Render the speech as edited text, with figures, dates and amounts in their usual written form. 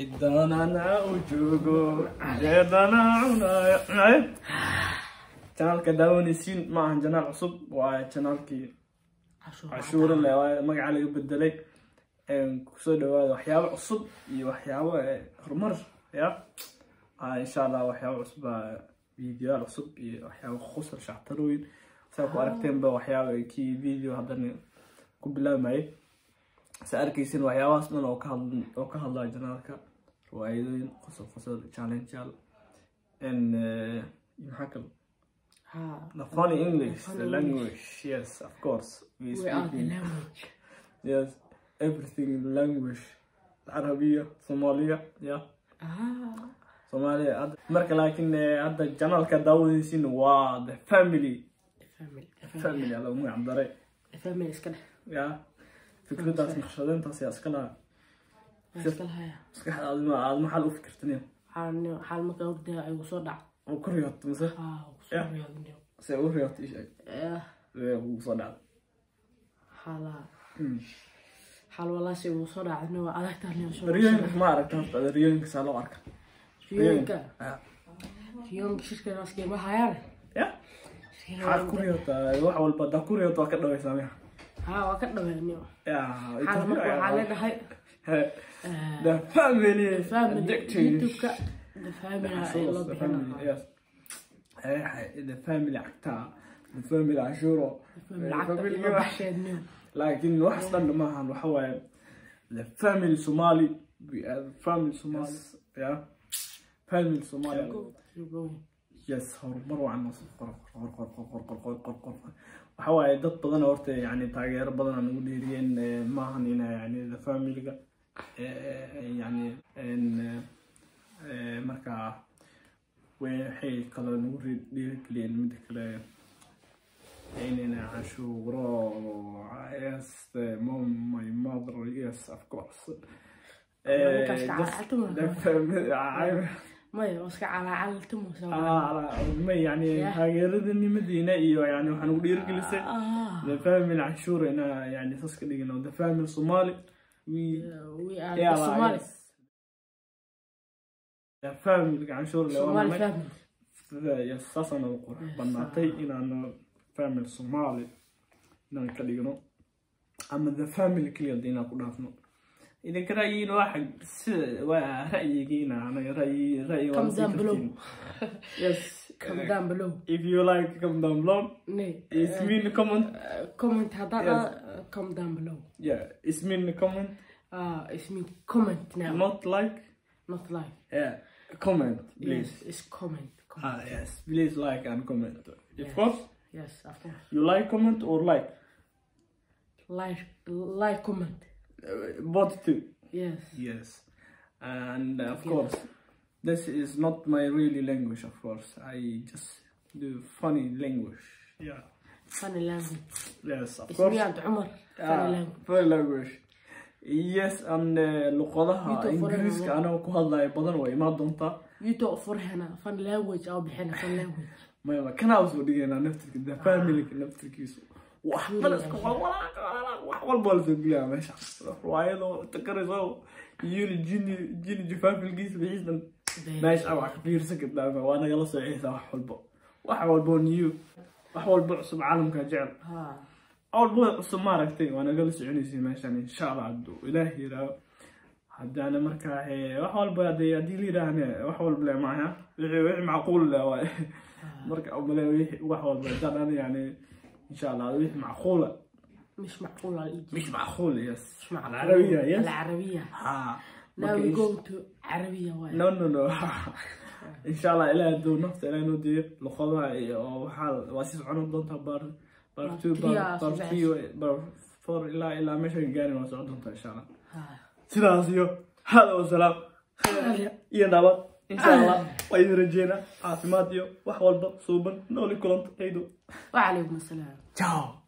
Cidaanana u joogo jeedana cunaayo. Channelka daawanaysiin ma ahan channel cusub, waa channelkii Cashuuro le, waa magaca laga bedelay. Kusoo dhawaada waxyaabo cusub iyo waxyaabo horumar ya. Insha Allah waxyaabo cusub, videoyaal cusub iyo waxyaabo qosol, shactarooyin, saa ku aragteenba waxyaabo kii video haddana ku bilaabmayay sa arkaysin, waxyaabahaas dhan oo ka had oo ka hadlaya channelka, riwaayadooyin, qosol qosol, challengeyaal, maxaa kale? The funny English, the language, yes, of course. We We are speak the language. Yes, everything in language. Carabiya, Soomaaliya, yeah. Soomaaliya. Marka laakiin hadda channelka daawadaysiin waa The Family. The family. The Family family. Lagu magac daray. The family iska dheh. Ya, fikradaas naqshadeyntaas yaa iska lahaa? Waa iska lahaya. Maskaxda aad ma aad maxaa u fikirtaniyo? Xaal markaa hurdaya igu soo dhac. Oo ku riyoota mise? Haa, ugu soo riyoodniyo. Se u riyoota, ii sheeg. See ugu soo dhacday? Xaalaa. Xaal walaasha igu soo dhacay waa adagtaa niyo soo. Riyooyinka ma aragta horta? Riyooyinka saa loo arka? Riyooyinka. Riyooyinka shirka naaskee ma hayaan. Ya, maxaad ku riyootaa? Wax walba haddaa ku riyooto waa ka dhawaysaa miya? Haa, waa ka dhaweeniyo. Ya. Xaal marka waxaa leedahay The Family. Family. Addicted. YouTube-ka The Family ayaa loo The Family. bixinaa. Yes, The Family cagta, The Family Cashuuro. The Family lacagta ilo baxsheedniyo. Laakiin wax dhan maahan, waxa waaye The Family Somali. We are the Family Somali, yeah, Family Somali. Yes, horumar wacan oo qor qor qor qor qor qor qor qor qor. Waxa waaye dad badan oo horta yani taageero badan aan ugu dhiiriyeen, maahan ina yani The Family-ga yani marka waxay kaloo nagu dhiirigeliyeen mida kale inayna Cashuuro. Yes, the mom, my mother, yes, of course. Ninkaas ka Just calacaltuma. the family. Maya, waa iska calacaltuma. Ma yani Yeah. taageeradanimadiina iyo yani waxaan ugu dhiirigelisay The Family Canshuur ina yani saas ka dhigino The Family Somali. We We are Yeah, the Somali. Yes. The Family Canshuur le. Somali family. Yes, saasaan ugu qurux badnaatay inaan Family Somali inaan ka dhigno ama The Family keliya hadii inaan ku dhaafno. Idinka ra'yigiina waa xag sida waa ra'yigiina, anaga ra'yi waa Come sii down below. kartiin. Yes. Come down below. If you like, come down below. Ne. It's mean comment. Comment haddaa. Yes. Come down below. Yeah, it's mean comment. It's mean comment now. Not like. Not like. Yeah, comment please. Yes, it's comment. Comment. Ah, yes, please like and comment, of Yes. course. Yes, of course. You like comment or like? Like comment. Both two. Yes. Yes, and of Together. course this is not my really language. Of course I just do funny language, yeah. Funny language. Yes, of It's course. me and Umar. Funny language. Funny language, yes. And luqadaha YouTube Ingiriiska furahana. anagoo ku hadlaya badan way imaan doontaa. YouTube furhana funny language aw bixina funny language. Maya, kanaa usoo dhigaynaa naftirka The Family naftirkiisu wax bal iska wax walba waa lasoo geliyaa meesha, riwaayado takarayso yuni jini jini jafaafilkiisa wixiis dhan meesha wax ka fiirsan kartaa. Waa nagala sooceysaa wax walba, wax walbo new, wax walba cusub, caalamka jecel. Wax walba cusub maaragtay waa nagala soconaysa meeshan, insha Allah, hadduu Ilaah yiraaho. Haddaana markaa wax walba haddii la yiraahne wax walba le maaha, wixii macquul le waay. Marka umale wixii wax walba haddaan yani insha Allah wixii macquula. مش معقول على الإيجي. مش معقول، yes. مش معقول. العربية، yes. العربية. ها. Now we go to عربية واي. No, no, no, insha Allah, Ilaah hadduu nafta Ilaah noo diyo, luqadaha iyo waxaa waa sii socon doontaa part two, part three, part four, ilaa meesha gaarin waa socon doontaa, insha Allah. Sidaas iyo hada wasalaam iyo nabad, insha Allah waa idin rajeynaa caafimaad iyo wax walba suuban. Nooli kulanta aydo. وعليكم السلام. Ciao.